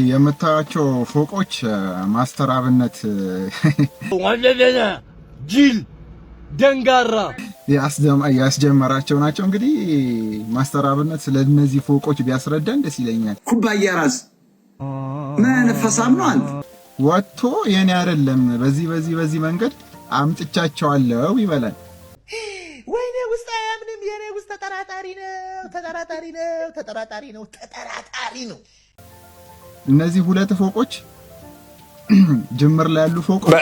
የምታያቸው ፎቆች ማስተር አብነት ጅል ደንጋራ ያስጀመራቸው ናቸው። እንግዲህ ማስተር አብነት ስለ እነዚህ ፎቆች ቢያስረዳን ደስ ይለኛል። ኩባያ ራስ ምን ፈሳም ነው አንተ? ወጥቶ የኔ አይደለም፣ በዚህ በዚህ በዚህ መንገድ አምጥቻቸዋለሁ ይበላል። ወይኔ ውስጥ አያምንም። የኔ ውስጥ ተጠራጣሪ ነው፣ ተጠራጣሪ ነው፣ ተጠራጣሪ ነው፣ ተጠራጣሪ ነው። እነዚህ ሁለት ፎቆች ጅምር ላይ ያሉ ፎቆች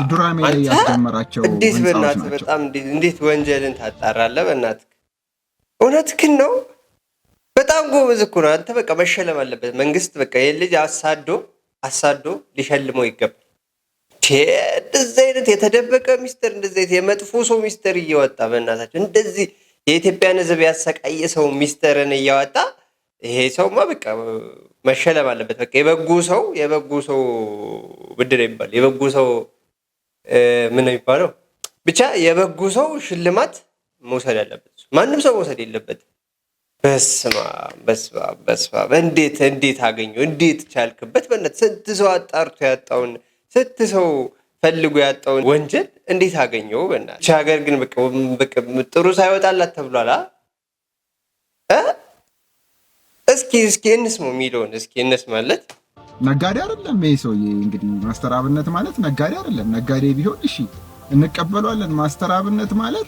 ዱራሜ ላይ ያስጀመራቸው እንዴት ህንፃዎች በእናትህ ናቸው። በጣም እንዴት ወንጀልን ታጣራለህ? በእናትህ እውነትህን ነው። በጣም ጎበዝ እኮ ነው። አንተ በቃ መሸለም አለበት መንግስት። በቃ ይህን ልጅ አሳዶ አሳዶ ሊሸልመው ይገባል። እንደዚህ አይነት የተደበቀ ሚስጥር፣ እንደዚህ አይነት የመጥፎ ሰው ሚስጥር እየወጣ፣ በእናታቸው እንደዚህ የኢትዮጵያን ሕዝብ ያሰቃየ ሰው ሚስጥርን እያወጣ ይሄ ሰውማ በቃ መሸለም አለበት። በቃ የበጎ ሰው ምንድን ነው የሚባለው? የበጎ ሰው ምን ነው የሚባለው? ብቻ የበጎ ሰው ሽልማት መውሰድ አለበት። ማንም ሰው መውሰድ የለበትም። በስመ አብ፣ በስመ አብ፣ በስመ አብ! እንዴት አገኘው? እንዴት ቻልክበት? በእናትህ ስንት ሰው አጣርቶ ያጣውን፣ ስንት ሰው ፈልጎ ያጣውን ወንጀል እንዴት አገኘው? በእናትህ ይህች ሀገር ግን በቃ ጥሩ ሳይወጣላት ተብሏል። አ እስኪ እንስማው የሚለውን፣ እስኪ እንስማለት። ነጋዴ አይደለም ይሄ ሰውዬ። እንግዲህ ማስተር አብነት ማለት ነጋዴ አይደለም። ነጋዴ ቢሆን እሺ እንቀበለዋለን። ማስተር አብነት ማለት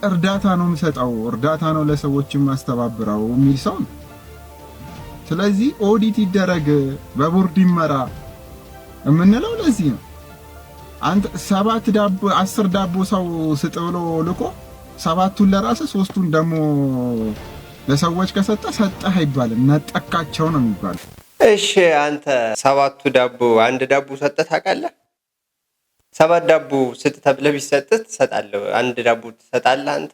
እርዳታ ነው የምሰጠው፣ እርዳታ ነው ለሰዎች የማስተባብረው የሚል ሰው ነው። ስለዚህ ኦዲት ይደረግ፣ በቦርድ ይመራ የምንለው ለዚህ ነው። አንተ ሰባት ዳቦ 10 ዳቦ ሰው ስጥ ብሎ ልኮ ሰባቱን ለራስህ ሶስቱን ደግሞ ለሰዎች ከሰጠ ሰጠህ አይባልም፣ ነጠካቸው ነው የሚባለው። እሺ አንተ ሰባቱ ዳቦ አንድ ዳቦ ሰጠህ ታውቃለህ? ሰባት ዳቦ ስጥ ተብለህ ቢሰጥህ ትሰጣለህ? አንድ ዳቦ ትሰጣለህ አንተ?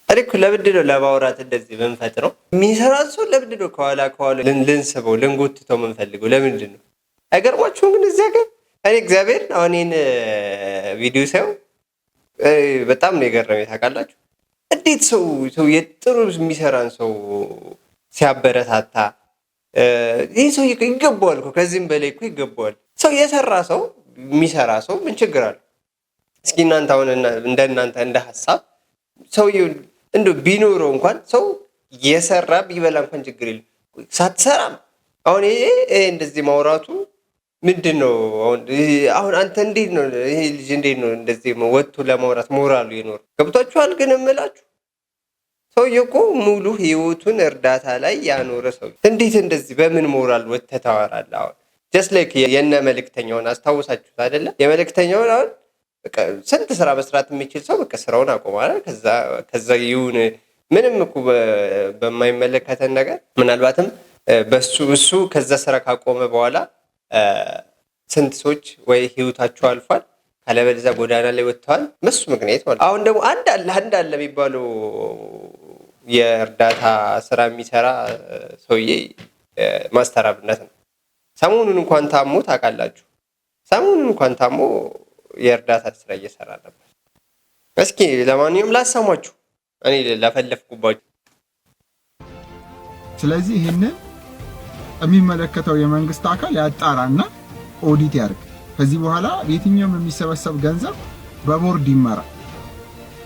እኔ እኮ ለምንድን ነው ለማውራት እንደዚህ የምንፈጥረው? የሚሰራን ሰው ለምንድን ነው ከኋላ ከኋላ ልንስበው ልንጎትተው የምንፈልገው? ለምንድን ነው? አይገርማችሁም? ግን እዚህ ሀገር እኔ እግዚአብሔር አሁን ይህን ቪዲዮ ሳየው በጣም ነው የገረመኝ። ታውቃላችሁ? እንዴት ሰው የጥሩ የሚሰራን ሰው ሲያበረታታ፣ ይህ ሰው ይገባዋል እኮ፣ ከዚህም በላይ እኮ ይገባዋል። ሰው የሰራ ሰው፣ የሚሰራ ሰው ምን ችግር አለው? እስኪ እናንተ አሁን እንደ እናንተ እንደ ሀሳብ ሰውዬው እንደው ቢኖረው እንኳን፣ ሰው የሰራ ቢበላ እንኳን ችግር የለም። ሳትሰራም አሁን ይሄ እንደዚህ ማውራቱ ምንድን ነው? አሁን አንተ እንዴት ነው፣ ይሄ ልጅ እንዴት ነው እንደዚህ ወጥቶ ለማውራት ሞራሉ ይኖር? ገብቷችኋል? ግን እምላችሁ ሰውዬው እኮ ሙሉ ህይወቱን እርዳታ ላይ ያኖረ ሰው እንዴት እንደዚህ በምን ሞራል ወጥተህ ታወራለህ? አሁን just like የነ መልእክተኛውን አስታውሳችሁት አይደለ? የመልእክተኛውን አሁን በቃ ስንት ስራ መስራት የሚችል ሰው በቃ ስራውን አቆማል። ከዛ ይሁን ምንም እኮ በማይመለከተን ነገር ምናልባትም በሱ እሱ ከዛ ስራ ካቆመ በኋላ ስንት ሰዎች ወይ ህይወታቸው አልፏል፣ ካለበለዚያ ጎዳና ላይ ወጥተዋል። በሱ ምክንያት ማለት። አሁን ደግሞ አንድ አለ የሚባለው የእርዳታ ስራ የሚሰራ ሰውዬ ማስተር አብነት ነው። ሰሞኑን እንኳን ታሞ ታውቃላችሁ፣ ሰሞኑን እንኳን ታሞ የእርዳታ ስራ እየሰራ ነበር። እስኪ ለማንኛውም ላሰማችሁ፣ እኔ ለፈለፍኩባችሁ። ስለዚህ ይህንን የሚመለከተው የመንግስት አካል ያጣራና ኦዲት ያርግ። ከዚህ በኋላ የትኛውም የሚሰበሰብ ገንዘብ በቦርድ ይመራ።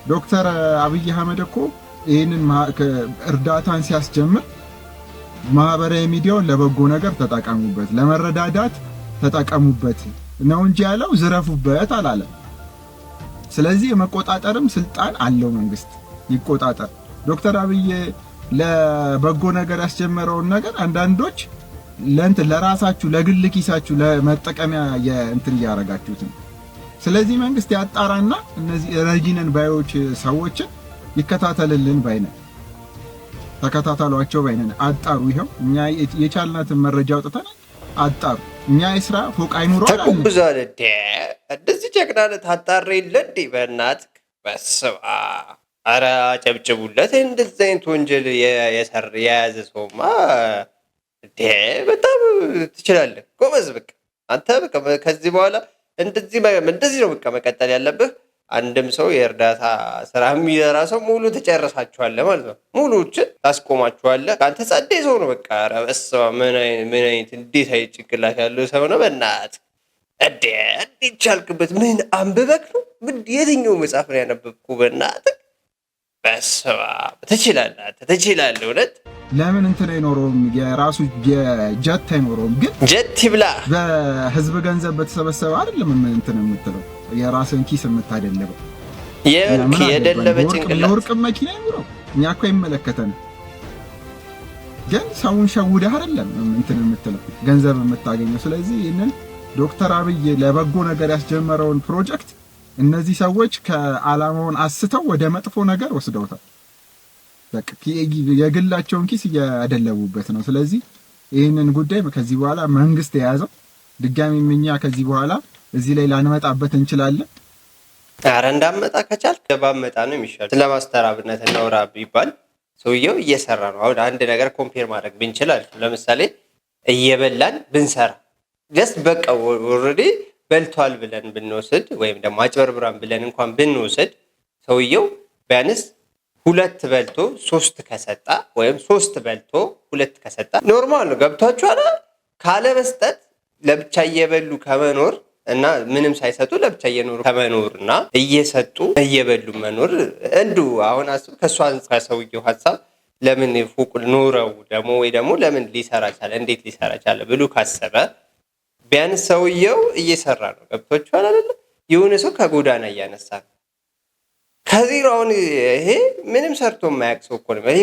ዶክተር አብይ አህመድ እኮ ይህንን እርዳታን ሲያስጀምር ማህበራዊ ሚዲያውን ለበጎ ነገር ተጠቀሙበት፣ ለመረዳዳት ተጠቀሙበት ነው እንጂ ያለው ዝረፉበት አላለም። ስለዚህ የመቆጣጠርም ስልጣን አለው፣ መንግስት ይቆጣጠር። ዶክተር አብይ ለበጎ ነገር ያስጀመረውን ነገር አንዳንዶች ለእንትን ለራሳችሁ ለግል ኪሳችሁ ለመጠቀሚያ የእንትን እያደረጋችሁት ነው። ስለዚህ መንግስት ያጣራና እነዚህ ረጂ ነን ባዮች ሰዎችን ይከታተልልን ባይነን፣ ተከታተሏቸው ባይነን። አጣሩ። ይኸው እኛ የቻልናትን መረጃ አውጥተናል። አጣሩ። እኛ የስራ ፎቅ አይኑረው አላልንም። ተቆብዟል። እንዴ እንደዚህ ጀግና ነህ ታጣራ የለ እንዴ? በእናትህ በስመ አብ! ኧረ አጨብጭቡለት። እንደዚህ አይነት ወንጀል የያዘ ሰውማ እንዴ በጣም ትችላለህ። ጎበዝ፣ በቃ አንተ በቃ ከዚህ በኋላ እንደዚህ እንደዚህ ነው በቃ መቀጠል ያለብህ። አንድም ሰው የእርዳታ ስራ የሚሰራ ሰው ሙሉ ትጨርሳችኋለህ ማለት ነው። ሙሉዎችን ታስቆማችኋለህ። አንተ ጸዴ ሰው ነው። በቃ ኧረ በስመ አብ፣ ምን አይነት እንዴት አይነት ጭንቅላት ያለው ሰው ነው። በእናትህ እንዴ እንዴት ቻልክበት? ምን አንብበክ ነው? ምን የትኛው መጽሐፍ ነው ያነበብኩ? በእናትህ በስመ አብ፣ ትችላለህ፣ አንተ ትችላለህ። እውነት። ለምን እንትን አይኖረውም? የራሱ ጀት አይኖረውም? ግን ጀት ይብላ። በህዝብ ገንዘብ በተሰበሰበ አይደለም እንትን የምትለው፣ የራስን ኪስ የምታደልበው። ምን የደለበ አገባኝ? ጭንቅላት። የወርቅ መኪና ይኑረው፣ እኛ እኮ አይመለከተንም። ግን ሰውን ሸውደህ አይደለም እንትን የምትለው፣ ገንዘብ የምታገኘው። ስለዚህ ይህንን ዶክተር አብይ ለበጎ ነገር ያስጀመረውን ፕሮጀክት እነዚህ ሰዎች ከዓላማውን አስተው ወደ መጥፎ ነገር ወስደውታል። በቃ የግላቸውን ኪስ እያደለቡበት ነው። ስለዚህ ይህንን ጉዳይ ከዚህ በኋላ መንግስት የያዘው፣ ድጋሚም እኛ ከዚህ በኋላ እዚህ ላይ ላንመጣበት እንችላለን። ኧረ እንዳመጣ ከቻልክ ባመጣ ነው የሚሻለው። ስለ ማስተር አብነት እናውራ ቢባል ሰውየው እየሰራ ነው። አሁን አንድ ነገር compare ማድረግ ብንችል አሪፍ ነው። ለምሳሌ እየበላን ብንሰራ just በቃ already በልቷል ብለን ብንወስድ ወይም ደግሞ አጭበርብራን ብለን እንኳን ብንወስድ ሰውየው ቢያንስ ሁለት በልቶ ሶስት ከሰጣ ወይም ሶስት በልቶ ሁለት ከሰጣ normal ነው። ገብቷችኋል? ካለ መስጠት ለብቻ እየበሉ ከመኖር እና ምንም ሳይሰጡ ለብቻ እየኖሩ ከመኖር እና እየሰጡ እየበሉ መኖር እንዱ አሁን አስብ። ከእሱ አንጻር ሰውየው ሀሳብ ለምን ፎቅ ኖረው ደግሞ ወይ ደግሞ ለምን ሊሰራ ቻለ፣ እንዴት ሊሰራ ቻለ ብሎ ካሰበ ቢያንስ ሰውየው እየሰራ ነው። ገብቷችኋል አይደለ? የሆነ ሰው ከጎዳና እያነሳ ነው። ከዜሮ። አሁን ይሄ ምንም ሰርቶ የማያውቅ ሰው እኮ ነው። ይሄ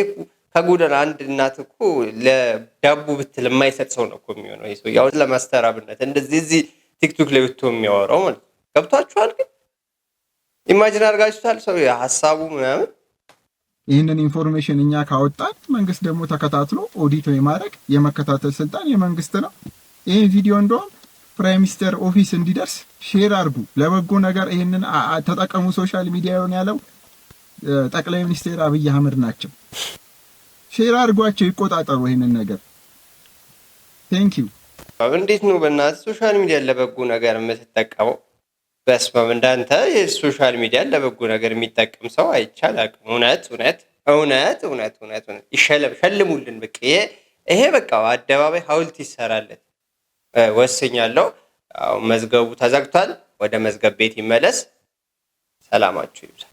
ከጎዳና አንድ እናት እኮ ለዳቦ ብትል የማይሰጥ ሰው ነው እኮ የሚሆነው ይሄ ሰው። አሁን ለማስተር አብነት እንደዚህ እዚህ ቲክቶክ ላይ ወጥቶ የሚያወራው ማለት ነው። ገብቷችኋል? ግን imagine አድርጋችሁታል? ሰው ሀሳቡ ምናምን። ይህንን information እኛ ካወጣን መንግስት ደግሞ ተከታትሎ ኦዲት የማድረግ፣ የመከታተል ስልጣን የመንግስት ነው። ይህን ቪዲዮ እንደውም prime minister office እንዲደርስ share አድርጉ። ለበጎ ነገር ይህንን ተጠቀሙ። Social media ውን ያለው ጠቅላይ ሚኒስትር አብይ አህመድ ናቸው። Share አድርጓቸው፣ ይቆጣጠሩ ይህንን ነገር። Thank you። እንዴት ነው በእናትህ social media ለበጎ ነገር የምትጠቀመው? በስመ አብ፣ እንዳንተ የ social media ለበጎ ነገር የሚጠቀም ሰው አይቻል አቅም። እውነት እውነት እውነት እውነት እውነት እውነት ይሸለም፣ ሸልሙልን። በቃ ይሄ በቃ አደባባይ ሐውልት ይሰራለት ወስኛለሁ። አሁን መዝገቡ ተዘግቷል። ወደ መዝገብ ቤት ይመለስ። ሰላማችሁ ይብዛ።